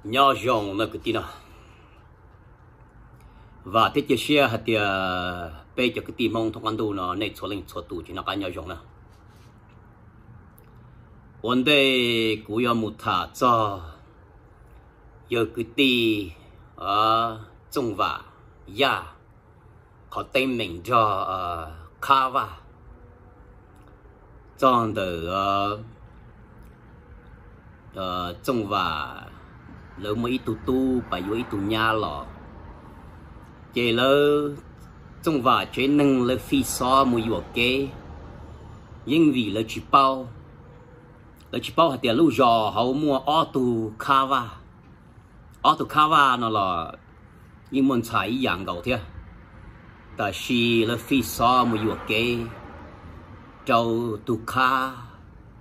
Nyob zoo na kwv tij no, vam thiab cia siab hais tias peb cov kwv tij Hmoob thoob qab ntuj no nej txhua leej txhua tus tsis noj qab nyob zoo na. Ua ntej kuv yuav mus tham txog yawg kwv tij Txooj Vam Yaj, qhov teeb meem nrog Khab Vaj, txog ntawm Txooj Vam lawv muaj ib tug tub pas yuav ib tug nyab los, ces lawv Txooj Vam tsev neeg lawv fij xov mus yuam kev, yeej vim lawv tsis paub, lawv tsis paub hais tias lub zos hauv muaj ob tug Khab Vaj. Ob tug Khab Vaj no los yeej muaj ntxhais ib yam nkaus thiab, tab sis lawv fij xov mus yuam kev rau tus Khab,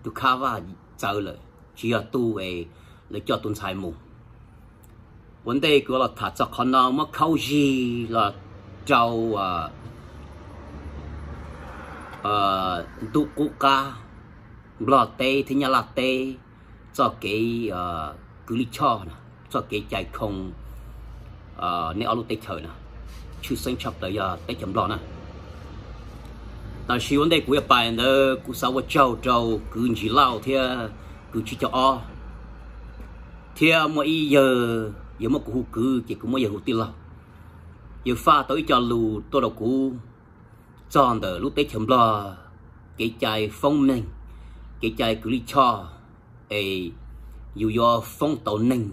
tus Khab Vaj txawv lawm, tsis yog tu es lawv coj tus ntxhais mus. Ua ntej kuv los tham txog qhov no muab khaub zig los rau ntuj qub qab Nplog teb thiab Nyab Laj teb txoj kev kwv lij choj, txoj kev cai khoo nej ob lub teb chaws no, tshwj xeeb tshaj plaws yog teb chaws Nplog na. Tab sis ua ntej kuv yuav pais ntawd kuv xav ua tsaug rau kwv Ntsis Lauj thiab kwv Tsib Caug Ob, thiab muaj ib yawg, yawg muab kuv hu kwv ces kuv muab yawg hu tij laug. Yawg faj tau ib co lus tuaj rau kuv txog ntawm lub teb chaws Nplog kev cai foob neeg, kev cai kwv lij choj, es yus yuav foob tau neeg,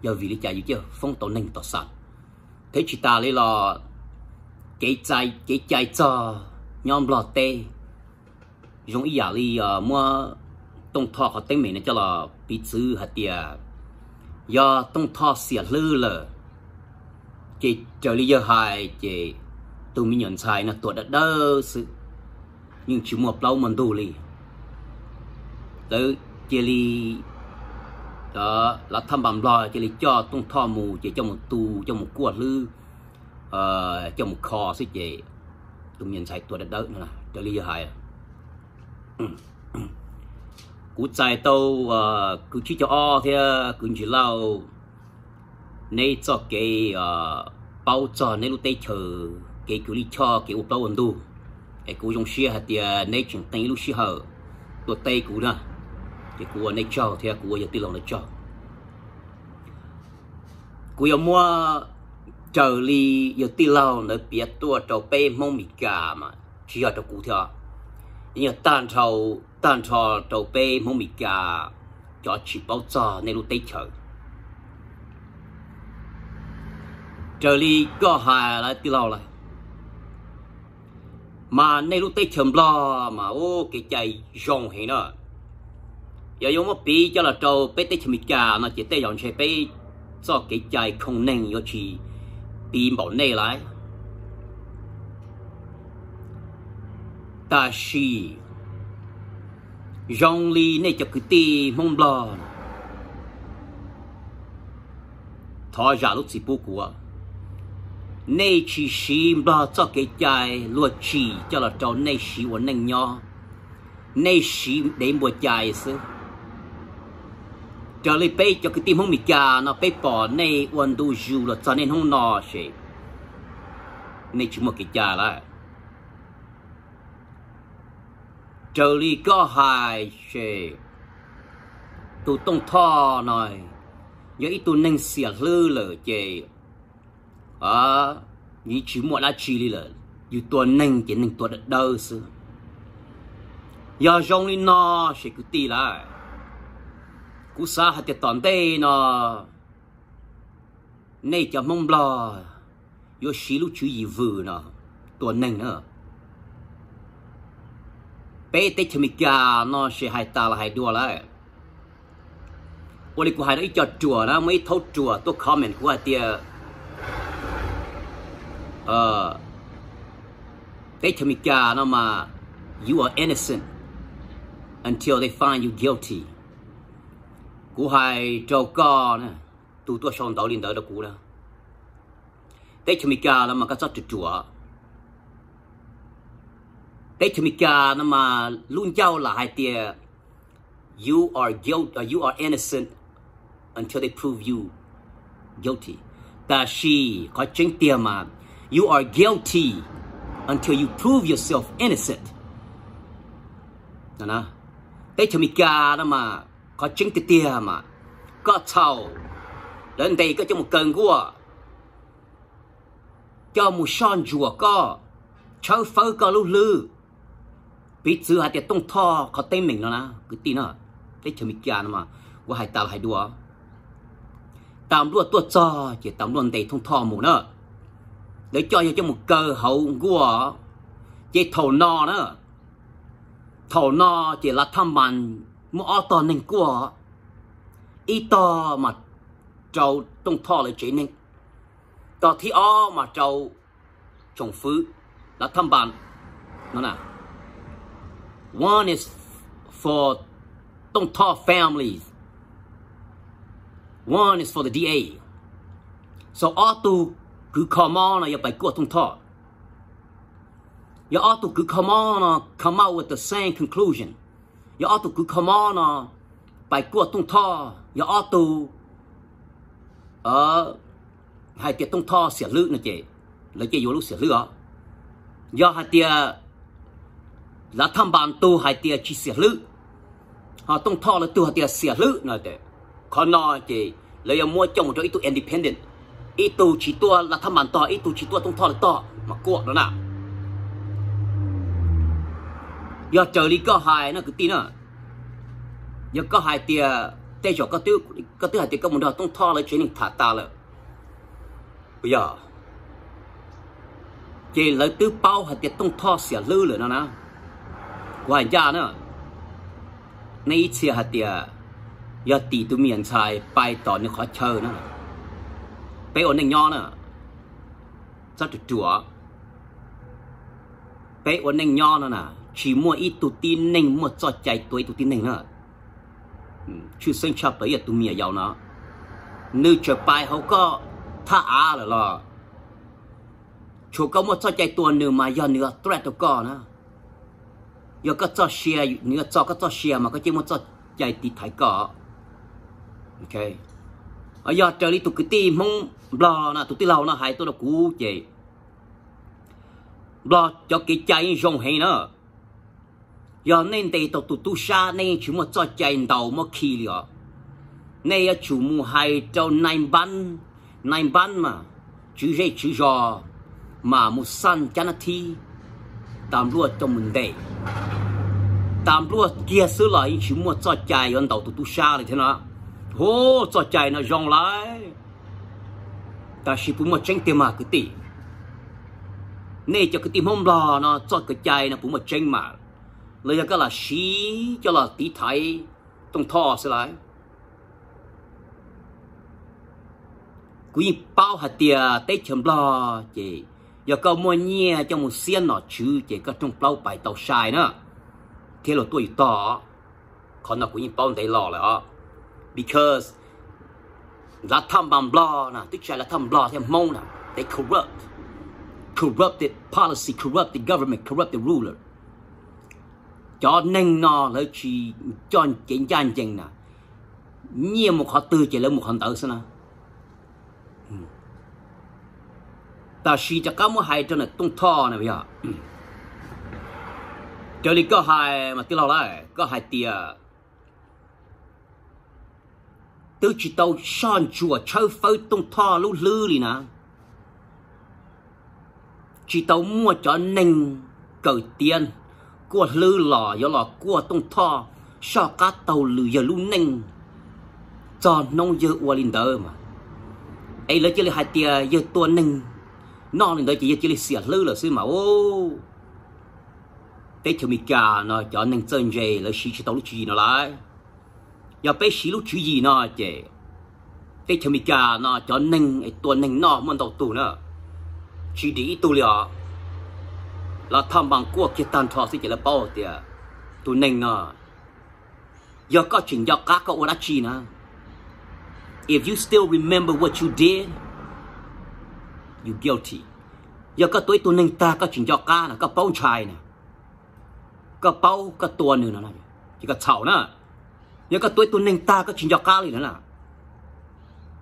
yog vim li cas yus thiaj foob tau neeg tom xas. Thiab tsis tas li los kev cai txog nyob Nplog teb zoo ib yam li muab Tooj Thoj qhov teeb meem no coj los piv txwv hais tias yog Tooj Thoj xiam hlwb lawm, ces raws li yawg hais ces tus me nyuam ntxhais no tuag dawb dawb xwb, yeej tsis muaj plaub muaj ntug li. Lawv cia li, lawv thaj npas Nplog cia li coj Tooj Thoj mus ces coj mus tu, coj mus kuaj hlwb, coj mus kho xwb ces tus me nyuam ntxhais tuag dawb dawb no raws li yawg hais. Kuv txais tau kwv Tsib Caug Ob thiab kwv Ntsis Lauj, neb txoj kev paub txog neb lub teb chaws kev kwv lij choj kev ua plaub ua ntug, es kuv zoo siab hais tias neb tseem qee ib lub sij hawm tuaj teb kuv na, ces kuv ua nej tsaug thiab kuv ua yawg tij laug ntawd tsaug. Kuv yuav muab raws li yawg tij laug ntawd piav tuaj rau peb Hmoob Mes Kas mas tsis yog rau kuv thiab, yeej yog tag nrho, tag nrho rau peb Hmoob Mes Kas cov tsis paub txog nej lub teb chaws. Raws li koj hais lawm tij laug lawm, mas nej lub teb chaws Nplog mas ua kev cai zoo heev na. Yog yuav muab piv coj los rau peb teb chaws Amelikas no ces tej zaum ntshe peb txoj kev cai khoo neeg yuav tsis piv npaum nej lawm. Tab sis zoo li nej cov kwv tij Hmoob Nplog, thov zam lub txim pub kuv, nej tsis siv Nplog txoj kev cai luag tsim coj los rau nej siv ua neej nyob, nej siv dev npua cai xwb. Raws li peb cov kwv tij Hmoob Mes Kas no peb pom nej ua ntu zus los txog niaj hnub no ces nej tsis muaj kev cai lawm. Raws li koj hais ces tus Tooj Thoj no yog ib tug neeg xiam hlwb lawm ces yeej tsis muaj dab tsi li lawm, yus tua neeg ces neeg tua dawb dawb xwb. Yog zoo li no ces kwv tij lawm, kuv xav hais tias tom ntej no nej cov Hmoob Nplog yuav siv lub tswv yim vwm no tua neeg na. Peb teb chaws Amelikas no ces hais tas los hais dua lawm. Ua li kuv hais rau ib co ruam na, muaj ib thaub ruam tuaj comment kuv hais tias teb chaws Amelikas no mas you are innocent until they find you guilty. Kuv hais rau koj na, tus tuaj sau ntawv li ntawd rau kuv na, teb chaws Amelikas no mas koj txhob ruam ruam. Teb chaws Amelikas no mas lub ncauj lam hais tias you are guilt, you are innocent until they prove you guilty. Tab sis qhov tseeb tiag mas you are guilty until you prove yourself innocent. Teb chaws Amelikas no mas qhov tseeb tiag tiag mas koj txhaum, lawv ntes koj coj mus kaw nkuaj, coj mus soj ntsuam koj, tshawb fawb koj lub hlwb. Piv txwv hais tias Tooj Thoj qhov teeb meem no na kwv tij na, teb chaws Amelikas no mas kuv hais tas los hais dua, tas npluaj tuaj txog ces tas npluaj ntes Tooj Thoj mus na, lawv coj yawg coj mus kaw hauv nkuaj. Ces thaum no na, thaum no ces lav thaj npas muaj ob tog neeg kuaj, ib tog mas rau Tooj Thoj lawv tsev neeg, tog thib ob mas rau tsoom fwv lav thaj npas no na. One is for Tooj Thoj families, one is for the D A. So ob tug kwv kho mob no yog pais kuaj Tooj Thoj. Yog ob tug kwv kho mob no come out with the same conclusion. Yog ob tug kwv kho mob no pais kuaj Tooj Thoj, yog ob tug hais tias Tooj Thoj xiam hlwb no ces lawv cia yuav lub xiam hlwb os. Yog hais tias lav thaj npas tug hais tias tsis xiam hlwb, ho Tooj Thoj lawv tug hais tias xiam hlwb no, qhov no ces lawv yuav muab coj mus rau ib tug independent, ib tug tsis tuaj lav thaj npas tog, ib tug tsis tuaj Tooj Thoj lawv tog mas kuaj no na. Yog raws li koj hais no kwv tij na, yog koj hais tias tej zaum koj twb hais tias koj mus nrog Tooj Thoj lawv tsev neeg tham tas lawm, puas yog? Ces lawv twb paub hais tias Tooj Thoj xiam hlwb lawm no na. Kuv hais ncaj na, nej ib txhia hais tias yog tim tus me nyuam ntxhais pais tom nws qhov chaw na, peb ua neej nyob na, txhob ruam ruam. Peb ua neej nyob no na, tsis muaj ib tug tib neeg muaj txoj cai tua ib tug tib neeg na. Tshwj xeeb tshaj plaws ib yam tus me nyuam yaus no, nws tseem pais hauv koj thaj av lawm los, tshuav koj muaj txoj cai tua nws mas yog nws threat rau koj na. Yog koj txoj sia, nws yuav txo koj txoj sia mas koj cia muaj txoj cai tiv thaiv koj. Yog raws li tus kwv tij Hmoob Nplog na, tus tij laug no hais tuaj rau kuv ces Nplog cov kev cai yeej zoo heev na. Yog nej ntes tau tus tub sab nej yeej tsis muaj txoj cai ntaus muab khi li os. Nej yuav tsum mus hais rau nai npab, nai npab mas tswv zej tswv zos mas mus xaj cab nab thib, tas npluaj coj mus ntes. Tas npluaj kiag xwb los yeej tsis muaj txoj cai yuav ntaus tus tub sab li thiab no. Hu, txoj cai no zoo lawm, tab sis puas muaj tseeb tiag mas kwv tij? Nej cov kwv tij Hmoob Nplog no txoj kev cai no puas muaj tseeb mas? Los yog koj lam siv coj los tiv thaiv Tooj Thoj xwb lawm? Kuv yeej paub hais tias teb chaws Nplog ces yog koj muaj nyiaj coj mus xiab nom tswv ces koj rooj plaub pais tau sai na, thiab luag tuaj yus tog. Qhov no kuv yeej paub ntev los lawm os, because lav thaj npas Nplog na, twb tsis hais lav thaj Nplog thiab, Hmoob na, they corrupt, corrupted policy, corrupted government, corrupted ruler. Cov neeg no lawv tsis coj kev ncaj ncees na, nyiaj mus qhov twg ces lawv mus qhov ntawd xwb na. Tab sis rov qab muab hais rau ntawm Tooj Thoj na, yog raws li koj hais mas tij laug lawm, koj hais tias twb tsis tau soj ntsuam tshawb fawb Tooj Thoj lub hlwb li na. Tsis tau muaj cov neeg kawm tiav kuaj hlwb los yuav los kuaj Tooj Thoj soj qab taug lwm yawg lub neej txog hnub yawg ua li ntawd mas, es lawv cia li hais tias yawg tua neeg noj li ntawd ces yawg cia li xiam hlwb lawm xwb mas. Teb chaws Amelikas no cov neeg txawj ntse lawv siv tsis tau lub tswv yim no lawm. Yog peb siv lub tswv yim no ces teb chaws Amelikas no cov neeg es tua neeg noj muaj ntau tug na, tsis dim ib tug li os. Lav thaj npas kuaj kiag tag nrho xwb ces lawv paub tias tus neeg no, yog koj tseem nco qab koj ua dab tsi na, if you still remember what you did, you guilty. Yog koj tua ib tug neeg tag koj tseem nco qab na, koj paub ntshai na, koj paub koj tua nws no ces koj txhaum na. Yog koj tua ib tug neeg tag koj tsis nco qab li na,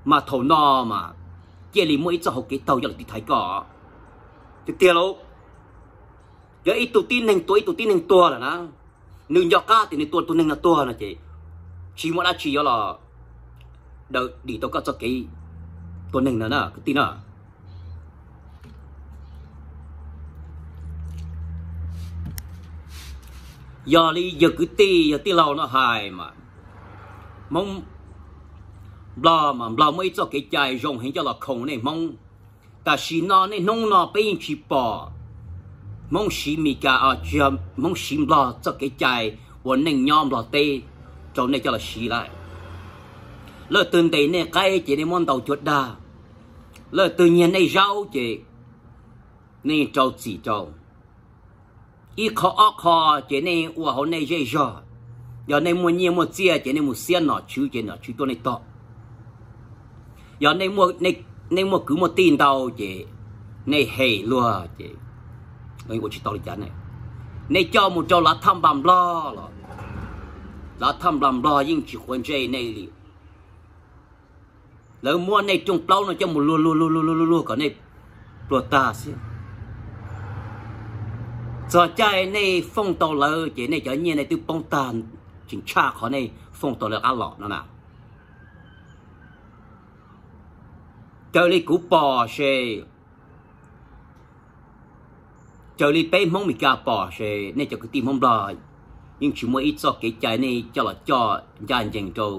Mas thaum no mas cia li muaj ib txoj hauv kev taug coj los tiv thaiv koj. Tiag tiag lauj, yog ib tug tib neeg tua ib tug tib neeg tuag lawm na, nws nco qab tias nws tua tus neeg no tuag no ces tsis muaj dab tsi yuav los daws dim tau koj txoj kev tua neeg no na kwv tij na. Yog li yawg kwv tij yawg tij laug no hais mas, Hmoob Nplog mas Nplog muaj ib txoj kev cai zoo heev coj los khoom nej Hmoob. Tam sim no niaj hnub no peb yeej tsis pom Hmoob siv Meskas, Hmoob siv Nplog txoj kev cai uas neej nyob Nplog teb rau nej coj los siv lawm. Leej twg ntes nej qaib ces nej muab ntaus cuag dag, leej twg nyiag nej zaub ces nej rau txim rau. Ib qho ob qho ces nej ua hauv nej zej zog. Yog nej muaj nyiaj muaj txiaj ces nej mus xiab nom tswv ces nom tswv tuaj nej tog. Yog nej muaj kwv muaj tij ntau ces nej hem luag ces ua tsis tau li cas ne. Nej coj mus rau lav thaj npas nplog los, lav thaj npas nplog yeej tsis quav ntsej nej li. Lawv muab nej rooj plaub no coj mus luag luag luag luag luag luag kom nej pluag tag xwb. Txog caij nej fooj tau lawv ces nej cov nyiaj nej twb poob tag, tseem tshaj qhov nej fooj tau lawv qab los no na. Raws li kuv pom se, raws li peb Hmoob Meskas pom se, nej cov kwv tij Hmoob Nplog yeej tsis muaj ib txoj kev cai nej coj los coj ncaj ncees rau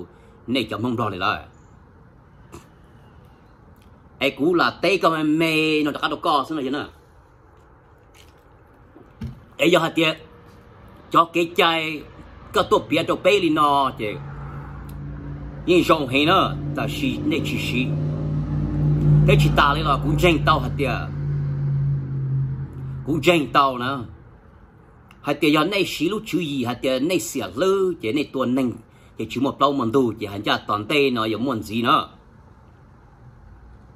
nej cov Hmoob Nplog li lawm. Es kuv lam teb koj me me no rov qab rau koj xwb no yog na. Es yog hais tias cov kev cai koj tuaj piav rau peb li no ces yeej zoo heev na, tab sis nej tsis siv. Thiab tsis tas li los kuv ntseeg tau hais tias, kuv ntseeg tau na, hais tias yog nej siv lub tswv yim hais tias nej xiam hlwb ces nej tua neeg ces tsis muaj plaub muaj ntug ces hais ncaj tom ntej no yuav muaj ntxiv na.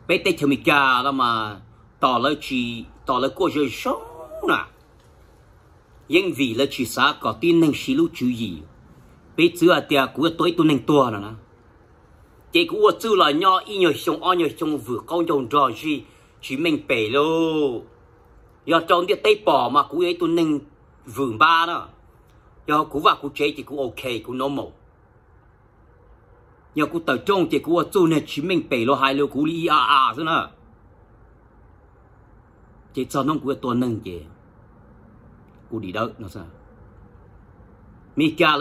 Peb teb chaws Amelikas los mas tos lawv tsis, tos lawv kuaj zoo zoo na, yeej vim lawv tsis xav kom tib neeg siv lub tswv yim. Piv txwv hais tias kuv yuav tua ib tug neeg tuag no na, ces kuv ua txuj los nyob ib nyuag xyoo ob nyuag xyoo vwm qaub ncaug nrog zig tsis meej pem lauj. Yog rau ntiaj teb pom mas kuv yog ib tug neeg vwm npab na. Yog kuv vaj kuv tsev ces kuv ok, kuv normal. Yog kuv tawm rooj ces kuv ua txuj niag tsis meej pem los hais lus kuv li ib a a xwb na. Ces txog hnub kuv yuav tua neeg ces kuv dim dawb no. Meskas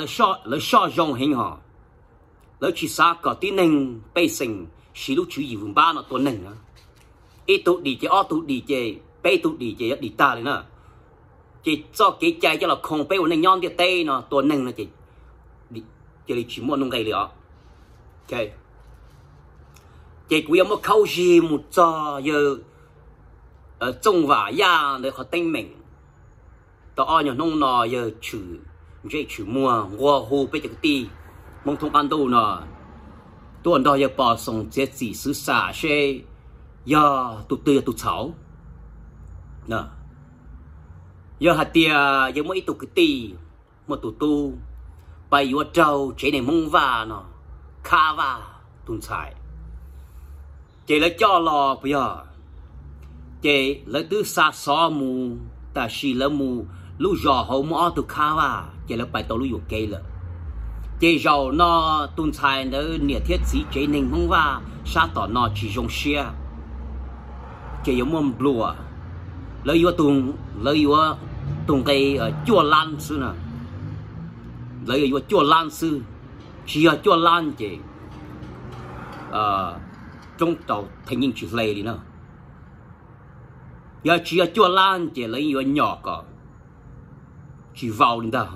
lawv soj zoo heev hos, lawv tsis xav kom tib neeg pej xeem siv lub tswv yim vwm npab no tua neeg na. Ib tug dim ces ob tug dim ces peb tug dim ces yuav dim tag li na. Ces txoj kev cai coj los khoom peb ua neej nyob ntiaj teb no tua neeg no ces cia li tsis muaj nuj nqis li os. Ces kuv yuav muab khaub zig mus txog yawg Txooj Vam Yaj ntawd qhov teeb meem. Tau ob nyuag hnub no yawg tshwm ntsej tshwm muag nqua hu peb cov kwv tij Hmoob thoob qab ntuj no tuaj nrog yawg Pov Xoom txiav txim xwv xam seb yog tus twg yog tus txhaum. Yog hais tias yawg muaj ib tug kwv tij, muaj tus tub, pais yuav raug tsev neeg Hmoob Vaj no, Khab Vaj tus ntxhais, ces lawv coj los puas yog? Ces lawv twb xa xov mus, tab sis lawv mus lub zos hauv muaj ob tug Khab Vaj, ces lawv pais tau lub yuam kev lawm. Ces zaum no tus ntxhais ntawd niam thiab txiv tsev neeg Hmoob Vaj sab tom no tsis zoo siab, ces yuav muaj nplua, lawv yuav, lawv yuav tus nqe cuaj lab xwb na. Lawv yuav cuaj lab xwb, tsis yog cuaj lab ces roob rau theej yeej tsis hle li na. Yog tsis yog cuaj lab ces lawv yeej yuav nyom kom tsis vau li ntag,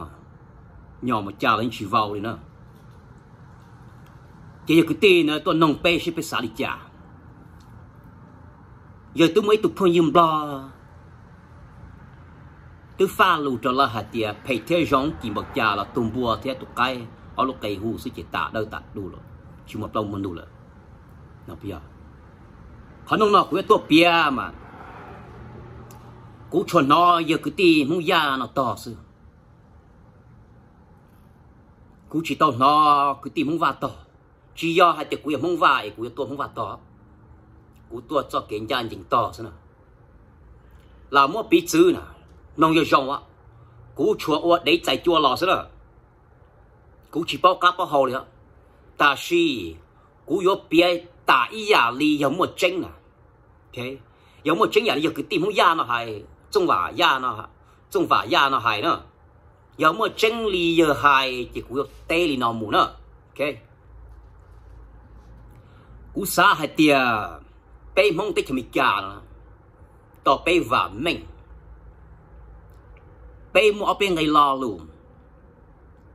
nyom mus cas los yeej tsis vau li na. Ces yog kwv tij na tuaj noog peb seb peb xav li cas. Yawg twb muaj ib tug phooj ywg Nplog twb faj lus rau lawv hais tias phem thiab zoo kim npaum cas los tus npua thiab tus qaib ob lub qe hu xwb ces tas dawb tas du lawm, tsis muaj plaub muaj ntug lawm. Qhov hnub no kuv yuav tuaj piav mas kuv tsuas hnov yawg kwv tij Hmoob Yaj no tog xwb. Kuv tsis tau hnov kwv tij Hmoob Vaj tog. Tsis yog hais tias kuv yog Hmoob Vaj es kuv yuav tuaj Hmoob Vaj tog, kuv tuaj txoj kev ncaj ncees tog xwb na. Lam muab piv txwv na, mloog yog zoo, kuv tsuas ua dev txais cua los xwb na. Kuv tsis paub qab paub hau li, tab sis kuv yuav piav tas ib yam li yog muaj tseeb na. Yog muaj tseeb yam li yog kwv tij Hmoob Yaj no hais, Txooj Vam Yaj no, Txooj Vam Yaj no hais na, yog muaj tseeb li yawg hais ces kuv yuav teb li no mus na. Kuv xav hais tias peb Hmoob teb chaws Amelikas no tau peb vam meej, peb muaj ob peb nqe lo lus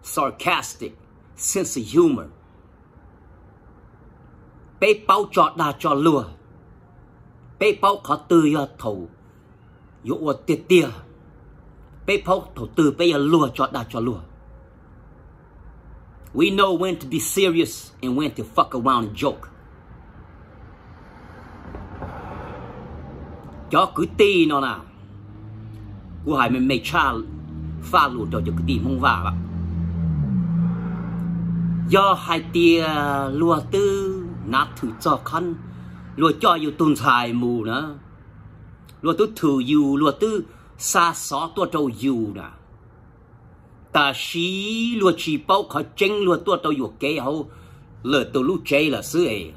sarcastic, sense of humor. Peb paub tso dag tso luag, peb paub qhov twg yog thaum yuav ua tiag tiag, peb paub thaum twg peb yuav luag tso dag tso luag. We know when to be serious and when to fuck around and joke. Cov kwv tij no na, kuv hais me me tshaj faj lus rau cov kwv tij Hmoob Vaj lawm. Yog hais tias luag twb nav thwm txog qhov luag coj yus tus ntxhais mus na, luag twb thwm yus, luag twb xa xov tuaj rau yus na, tab sis luag tsis paub qhov tseeb, luag tuaj rau yuam kev hauv lwm tus lub tsev lawm xwb es.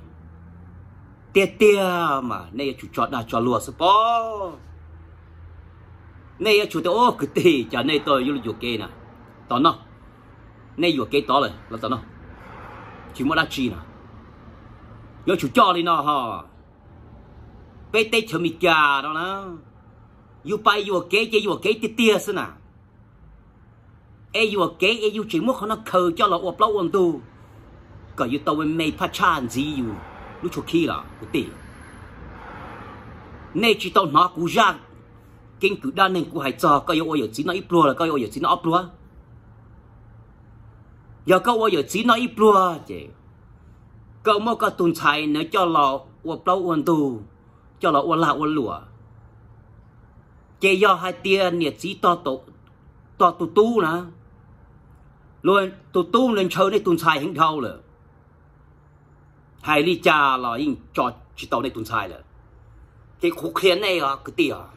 Tiag tiag mas nej yuav tsum tso dag tso luag xwb pob. Nej yuav tsum tias, ub, kwv tij, cas nej tuaj yuam kev na, tos noj. Nej yuam kev tod lawm los tos noj, tsis muaj dab tsi na. Yuav tsum coj li no ho. Peb teb chaws Amelikas no na, yus pais yuam kev ces yuam kev tiag tiag xwb na. Es yuam kev es yus tseem muab qhov no khaws coj los ua plaub ua ntug kom yus tau me me phaj tshaj ntxiv yus lub tshuab khib los kwv tij. Nej tsis tau hnov kuv zaj keeb kwm dab neeg kuv hais txog koj yuav ua yawm txiv noj ib pluag los koj yuav ua yawm txiv noj ob pluag? Yog koj ua yawm txiv noj ib pluag ces koj muab koj tus ntxhais na coj los ua plaub ua ntug, coj los ua lag ua luam. Ces yog hais tias niam txiv tog tus tub na, luag tus tub nws ntshaw nej tus ntxhais heev dhau lawm, hais li cas los yeej tso tsis tau nej tus ntxhais lawm. Ces kuv qhia nej os kwv tij os,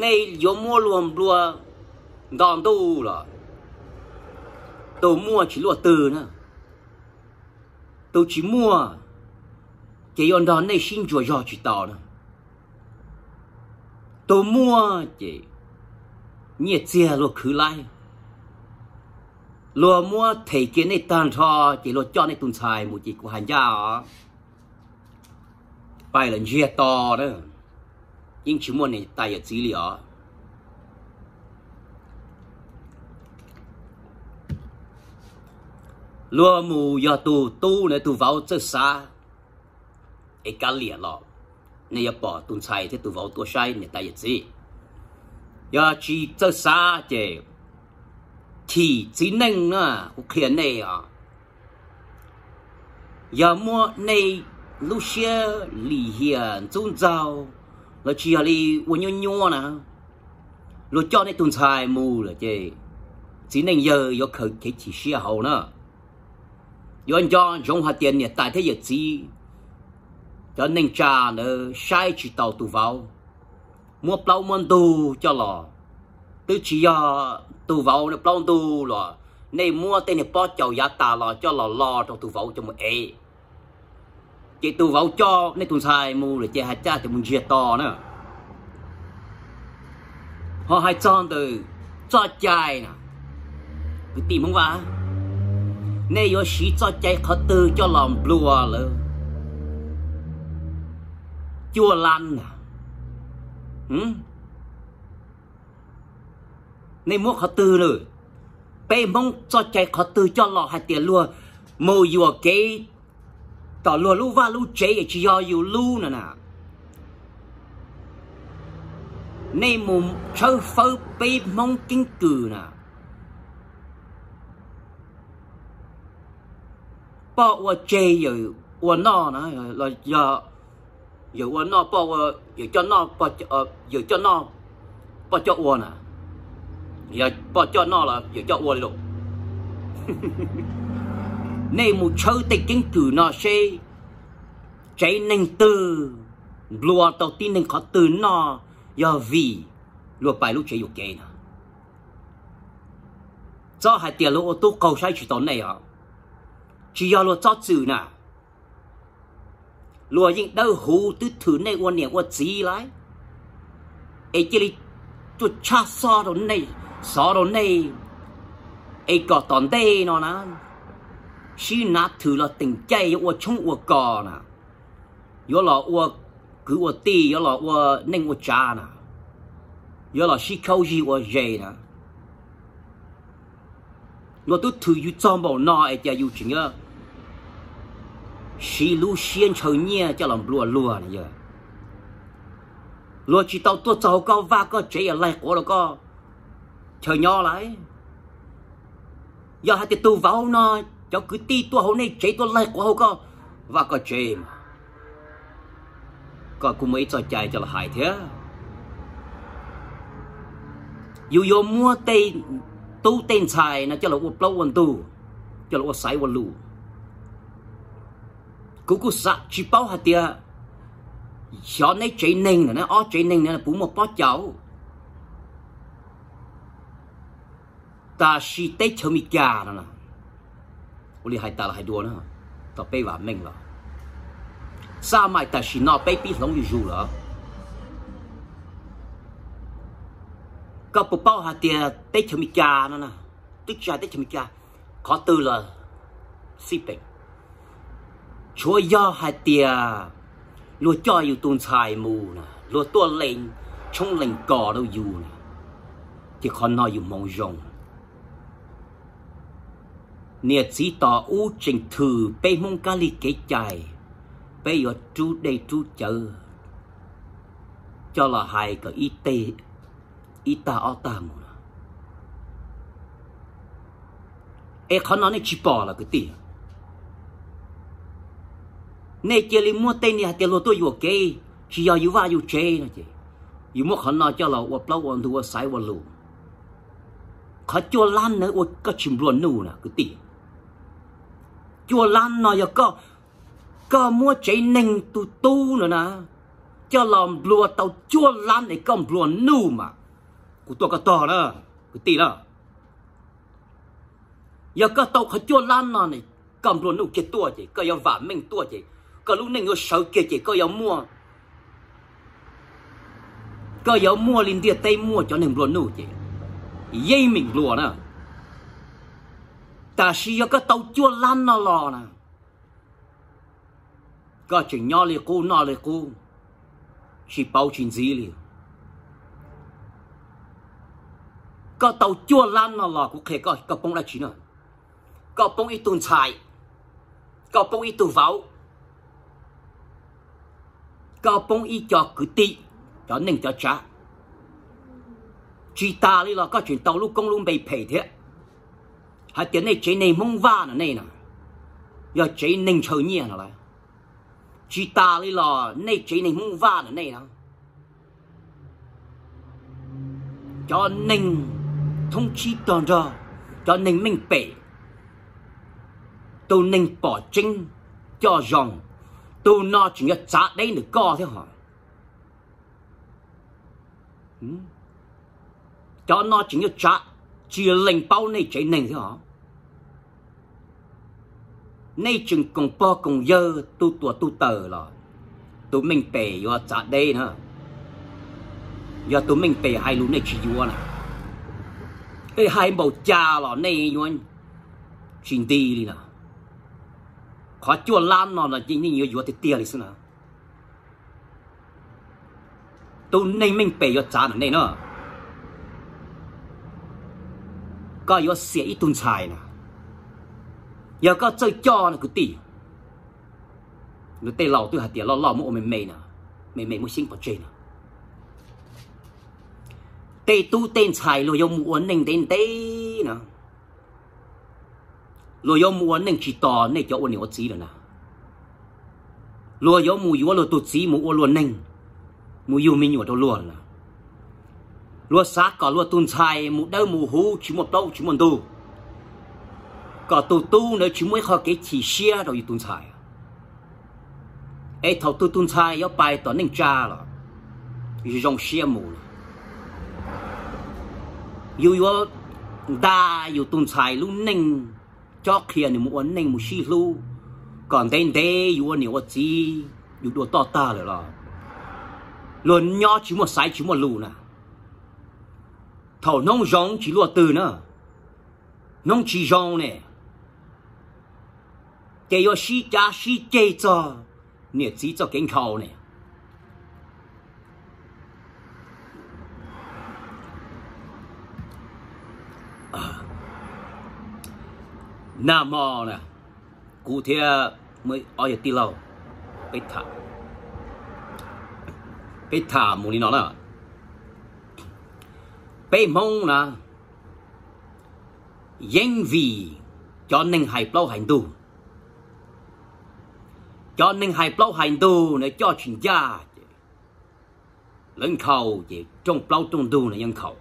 nej yuav muab luag nplua nto ntuj los tus muaj tsis luaj twg na, tus tsis muaj ces yuav nrog nej sib ntsuas zog tsis tau na. Tus muaj ces nyiaj txiag luag khwv laib, luag muab them kiag nej tag nrho ces luag coj nej tus ntxhais mus ces kuv hais ncaj os, pais lawm ntsiag to na, yeej tsis muaj niam tais yawm txiv li os. Luag mus yog tus tub na tus vauv txawj xav es kav liam los nej yuav pom tus ntxhais thiab tus vauv tuaj saib niam tais yawm txiv. Yog tsis txawj xav ces chim txiv neej na, kuv qhia nej os. Yog muab nej lub siab lim hiam ntxub ntxaug los tsis yog li ua nyuab nyuab na, luag coj nej tus ntxhais mus lawm ces txiv neej yawg yuav khaws kev chim siab hauv na. Yuav nco ntsoov hais tias niam tais thiab yawm txiv, cov neej tsa ntawd saib tsis taus tus vauv, muab plaub muab ntug coj los. Twb tsis yog tus vauv plaub ntug los, nej muab tej niag pob caus yav tas los coj los lo rau tus vauv coj mus ev. Ces tus vauv coj nej tus ntxhais mus lawm ces hais tias mus ntsiag to na. Ho hais txog ntawm txoj cai na, kwv tij Hmoob Vaj, nej yuav siv txoj cai qhov twg coj los nplua lawv cuaj lab na? Nej muab qhov twg lawm? Peb Hmoob txoj cai qhov twg coj los hais tias luag mus yuam kev tom luag lub vaj lub tsev es tsis yog yus lub no na? Nej mus tshawb fawb peb Hmoob keeb kwm na. Poj ua tseg yawm ua noj na, los yog yawm ua noj, poj ua, yawm coj noj, poj, yawm coj noj, poj coj ua na. Yog poj coj noj los yawm coj ua li lauj. Nej mus tshawb tej keeb kwm no seb tsev neeg twg nplua tau tib neeg qhov twg noj yog vim luag pais lub tsev yuam kev no. Txhob hais tias luag ua tub qaug saib tsis taus nej os, tsis yog luag txhob txwm na. Luag yeej dawb huv twb thwm nej ua niam ua txiv lawm, es cia li tuaj tshaj xov rau nej, xov rau nej, es kom tom ntej no na sib nav thwm los teem caij yuav ua tshoob ua kos na, yuav los ua kwv ua tij, yuav los ua neej ua tsav na, yuav los sib khaub zig ua zes na. Luag twb thwm yus txog npaum no es cas yus tseem yuav siv lub siab ntshaw nyiaj coj los nplua luag na yog? Luag tsis tau tuaj txog hauv koj vaj koj tsev es laig quav rau koj chaw nyob lawm. Yog hais tias tus vauv no, cov kwv tij tuaj hauv nej tsev tuaj laig quav hauv koj vaj koj tsev mas koj kuj muaj ib txoj cai coj los hais thiab. Yus yuav muab tej tub tej ntxhais no coj los ua plaub ua ntug, coj los ua xaiv ua lus. Kuv kuj xav tsis paub hais tias xyov neb tsev neeg no, ob tsev neeg no puas muaj pob caus. Tam sim teb chaws Amelikas no, ua li hais tas los hais dua na, tau peb vam meej los, xaj mais tam sim no peb pib hloov zuj zus lawm. Koj puas paub hais tias teb chaws Amelikas no na, twb tsis hais teb chaws Amelikas, qhov twg los xij peem, tsuav yog hais tias luag coj yus tus ntxhais mus na, luag tuaj lees tshoob lees kos rau yus na, ces qhov no yus hmoov zoo. Niam txiv tos ub tseem thwm peb Hmoob kab lig kev cai, peb yuav rub dej rub cawv coj los hais kom ib teg ib tag ob tag mus no. Es qhov no nej tsis pom los kwv tij? Nej cia li muab tej niag hais tias luag tuaj yuam kev tsis yog yus vaj yus tsev no ces yus muab qhov no coj los ua plaub ua ntug ua xaiv ua lus. Qhov cuaj lab na ua koj tsis nplua nuj na kwv tij. Cuaj lab no yog koj, koj muab tsev neeg tus tub no na coj los nplua tau cuaj lab es koj nplua nuj mas kuv tuaj koj tog na kwv tij na. Yog koj tau qhov cuaj lab no, koj nplua nuj kiag tuaj ces koj yuav vam meej tuaj ces koj lub neej yuav sawv kiag ces koj yuav muaj, koj yuav muaj li ntiaj teb muaj cov neeg nplua nuj ces yeej meem nplua na. Tab sis yog koj tau cuaj lab no los na, koj tseem nyob li qub noj li qub, tsis paub tsis ntxiv li. Koj tau cuaj lab no los kuv qhia koj, koj poob dab tsi no? Koj poob ib tug ntxhais, koj poob ib tug vauv, koj poob ib co kwv tij, cov neej cov tsav. Tsis tas li los koj tseem tau lub koob lub npe phem thiab, hais tias nej tsev neeg Hmoob Vaj no nej na, yog tsev neeg ntshaw nyiaj no lawm. Tsis tas li los nej tsev neeg Hmoob Vaj no nej na, cov neeg thoob tsib rog nrog, cov neeg meej pem, tus neeg pom tseeb coj zoo, tus no tseem yuav txav deb ntawm koj thiab hos. Cov no tseem yuav txav, tsis lees paub nej tsev neeg thiab hos. Nej tseem koom pog koom yawg tu tuam tu taws los tus meej pem yuav txav deb na. Yog tus meej pem hais lus nej tsis yuav na, es hais npaum cas los nej yuav tsis nti li na. Qhov cuaj lab no los yeej nej yuav yuav tiag tiag li xwb na. Tus neeg meej pem yuav txav ntawm nej na. Koj yuav xiam ib tug ntxhais na, yog koj txawj coj no kwv tij. Luag tej laus twb hais tias loj loj muab ua me me na, me me muab xyeeb pov tseg na. Tej tub tej ntxhais luag yuav mus ua neej ntev ntev na, luag yuav mus ua neej tsis tos nej cov ua niam ua txiv lawm na. Luag yuav mus yuav luag tus txiv mus ua luag neeg, mus yug me nyuam rau luag lawm na. Luag xav kom luag tus ntxhais mus dawb mus huv tsis muaj plaub tsis muaj ntug, kom tus tub ntawd tsis muaj ib qho kev chim siab rau yus tus ntxhais. Es thaum tus tus ntxhais yuav pais tom neej tsa los zoo siab mus, yus yuav nta yus tus ntxhais lub neej, cob qhia nws mus ua neej mus sib hlub, kom ntev ntev yus ua niam ua txiv yus dua toj tag lawm los luag nyob tsis muaj xaiv tsis muaj lus na. Thaum hnub zoo tsis luaj twg na, hnub tsis zoo ne, ces yuav sib cav sib ceg txog niam txiv txoj kev nkhaus ne. Nag hmo na, kuv thiab ob yawg tij laug peb tham mus li no na. Peb Hmoob na, yeej vim cov neeg hais plaub hais ntug. Cov neeg hais plaub hais ntug na coj tsis ncaj ces lawv nkhaus ces rooj plaub rooj ntug na yeej nkhaus.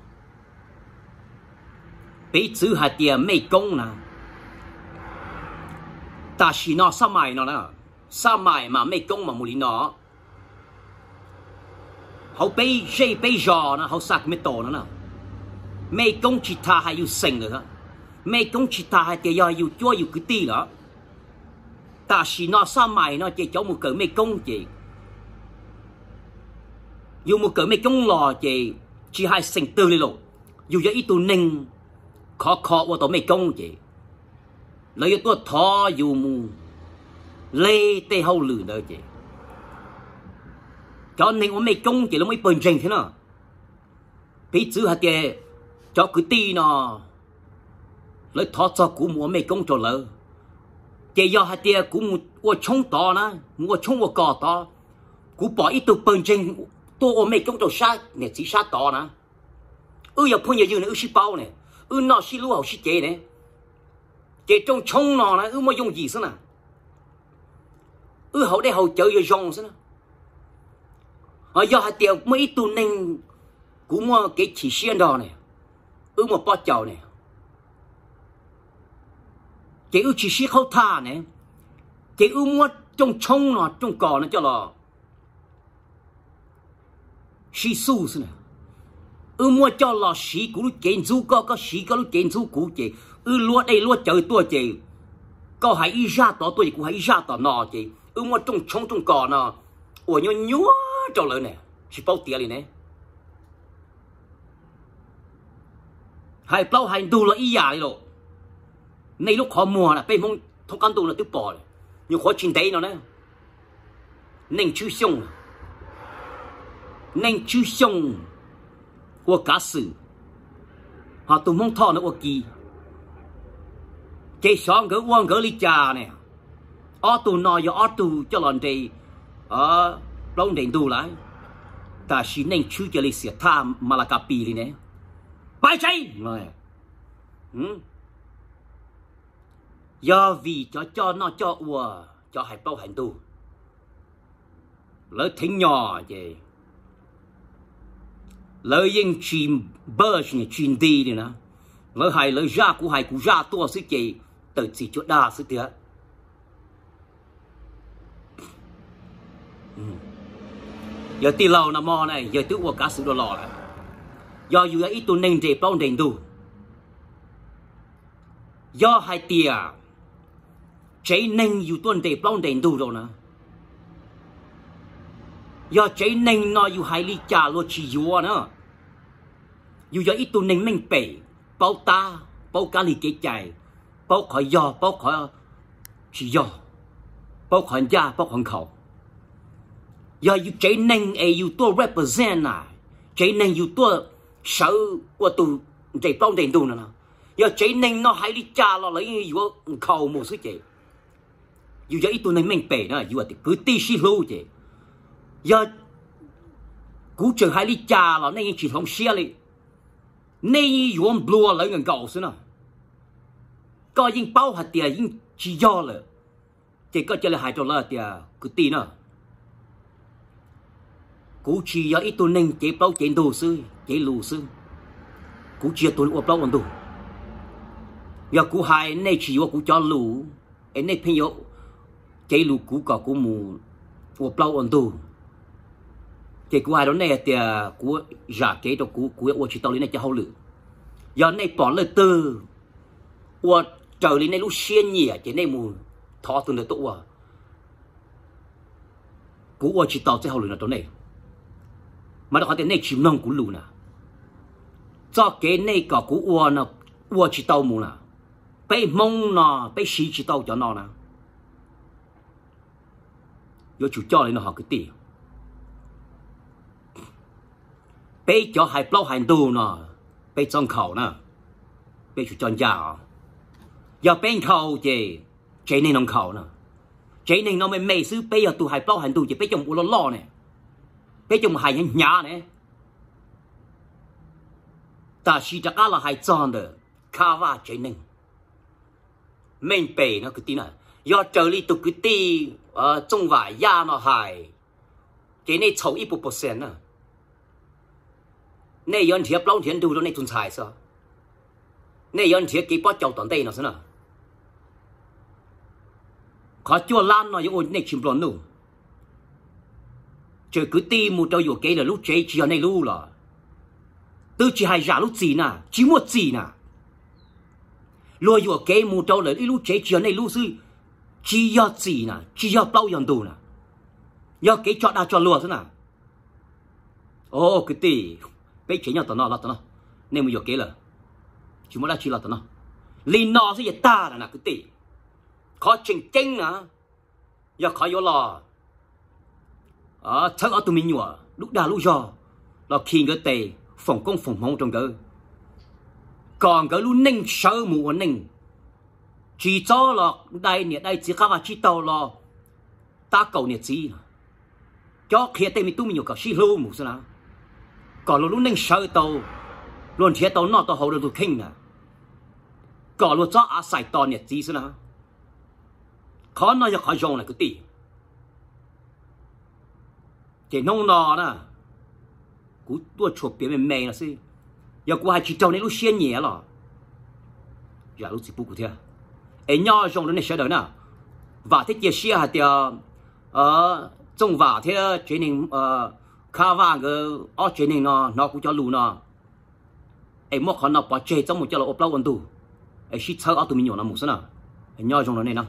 Piv txwv hais tias mej koob na, tam sim no xab mais no na, xab mais mas mej koob mas mus li no. Hauv peb zej peb zos na, hauv Sacramento no na, mej koob tsis tas hais yus xeem lawm, mej koob tsis tas hais tias yog yus cuab yus kwv tij lawm. Tam sim no xab mais no ces cov mus kawm mej koob ces yus mus kawm mej koob los ces tsis hais xeem twg li los, yus yog ib tug neeg khov kho ua tau mej koob ces lawv yuav tuaj thov yus mus leg tej hauj lwm ntawd ces cov neeg ua mej koob ces lawv muaj ib pawg ntseeg thiab na. Piv txwv hais tias cov kwv tij no lawv thov txog kuv mus ua mej koob rau lawv, ces yog hais tias kuv mus ua tshoob tod na, mus ua tshoob ua kos tod, kuv pom ib tug pawg ntseeg tuaj ua mej koob rau sab niam txiv sab tod na, wb yog phooj yog ywg ne, wb sib paub ne, wb noj sib hlub haus sib cev ne, ces rooj tshoob no na wb muaj yooj yim xwb na, wb haus dej haus cawv yuav zoo xwb na. Ho yog hais tias muaj ib tug neeg kuv muaj kev chim siab nrog ne, wb muaj pob caus ne, ces wb tsis sib qhaub thaj ne, ces wb muab rooj tshoob no rooj kos no coj los sib xub xwb na. Wb muab coj los siv kuv lub cev ntxub koj, koj siv koj lub cev ntxub kuv, ces wb luab dej luab cawv tuaj ces koj hais ib zaj tod tuaj ces kuv hais ib zaj tom no ces wb muab rooj tshoob rooj kos no uas nyuaj nyuaj rau lawv ne, tsis paub tiav li ne. Hais plaub hais ntug los ib yam li los, nej lub qhov muag na peb Hmoob thoob qab ntuj no twb pom, nyuam qhuav tsis ntev no na, Neej Tswb Xyooj, Neej Tswb Xyooj ua kav xwm, ho tus Hmoob Thoj no ua ki, ces xyov nkawd ua nkawd li cas ne. Ob tug no yog ob tug coj los nres plaub nres ntug lawm, tab sis Neej Tswb cia li xiam thaj Malakapi li ne, pais tsev. Yog vim cov coj noj coj ua, cov hais plaub hais ntug, lawv theej nyom ces lawv yeej tsis npaj tsis nti li na. Lawv hais lawv zaj, kuv hais kuv zaj tuaj xwb ces tawm txim cuag dab xwb tiag. Yawg tij laug no mo na, yawg twb ua kav xwm dua los lawm. Yog yus yog ib tug neeg nres plaub nres ntug, yog hais tias tsev neeg yus tuaj nres plaub nres ntug rau na, yog tsev neeg no yus hais li cas luag tsis yuav na, yus yog ib tug neeg meej pem, paub tab, paub kab lig kev cai, paub qhov yog, paub qhov tsis yog, paub qhov ncaj, paub qhov nkhaus. Yog yus tsev neeg es yus tuaj represent na, tsev neeg yus tuaj sawv ua tus nres plaub nres ntug no na, yog tsev neeg no hais li cas los lawv yeej yuav nkhaus mus xwb ces yus yog ib tug neeg meej pem na, yus kwv tij sib hlub ces yog kuv tseem hais li cas los nej yeej tsis hloov siab li, nej yeej yuav nplua lawv nkaus nkaus xwb na. Koj yeej paub hais tias yeej tsis yog lawm, ces koj cia li hais rau lawv tias kwv tij na, kuv tsis yog ib tug neeg cev plaub cev ntug xwb, cev lus xwb, kuv tsis yog tus ua plaub ua ntug. Yog kuv hais nej tsis yuav kuv cov lus, es nej pheej yuav cev lus kuv kom kuv mus ua plaub ua ntug, ces kuv hais rau nej hais tias kuv zam kev rau kuv, kuv yuav ua tsis tau li nej cov hauj lwm. Yog nej pom leej twg ua raws li nej lub siab nyiam ces nej mus thov tus ntawd tuaj ua. Kuv ua tsis tau txoj hauj lwm no rau nej, mas rau qhov tias nej tsis mloog kuv lus na. Txoj kev nej kom kuv ua no ua tsis tau mus na. Peb Hmoob no peb siv tsis tau cov no na. Yuav tsum coj li no hos kwv tij. Peb cov hais plaub hais ntug no, peb txhob nkhaus na. Peb tsum coj ncaj os. Yog peb nkhaus ces tsev neeg no nkhaus na. Tsev neeg no me me xwb, peb yog tus hais plaub hais ntug ces peb coj mus ua loj loj ne, peb coj mus hais hnyav hnyav ne. Tam sim rov qab los hais txog ntawm Kha Vaj tsev neeg, meej pem no kwv tij na, yog raws li tus kwv tij Txooj Vam Yaj no hais, ces nej txhaum ib puas percent na. Nej yuav nrhiav plaub nrhiav ntug rau nej tus ntxhais xwb, nej yuav nrhiav kev pob caus tom ntej no xwb na. Qhov cuaj lab no yuav ua nej tsis nplua nuj. Tseem kwv tij mus rau yuam kev lawm lub tsev tsis yog nej lub los, twb tsis hais zam lub txim na, tsis muaj txim na. Luag yuam kev mus rau lawm ib lub tsev tsis yog nej lub xwb, tsis yog txim na, tsis yog plaub yog ntug na, yog kev tso dag tso luag xwb na. O kwv tij, peb tsev nyob tom no los tom no, nej mus yuam kev lawm, tsis muaj dab tsi los tom no. Li no xwb yeej tag lawm na kwv tij. Qhov tseem ceeb na, yog qhov yuav los txhawb ob tug me nyuam lub dag lub zog, los khi nkawd tes, foom koob foom hmoov rau nkawd, kom nkawd lub neej sawv mus ua neej, tsis txhob los dai niam dai txiv qab vaj tsib taug los tab kaum niam txiv. Cob qhia tej me tub me nyuam kom sib hlub mus xwb na, kom luag lub neej sawv tau, luag nrhiav tau noj tau haus rau tus kheej na, kom luag txhob av xais tos niam txiv xwb na. Qhov no yog qhov zoo na kwv tij. Ces hnub no na, kuv tuaj tshuaj piav me me no xwb. Yog kuv hais tsis raug nej lub siab nyiam los, zam lub txim pub kuv thiab. Es nyob zoo rau nej sawv daws na. Vam thiab cia siab hais tias Txooj Vam thiab tsev neeg Kha Vaj nkawd ob tsev neeg no hnov kuv cov lus no, es muab qhov no pov tseg txhob mus coj los ua plaub ua ntug, es sib txhawb ob tug me nyuam no mus xwb na. Nyob zoo rau nej na.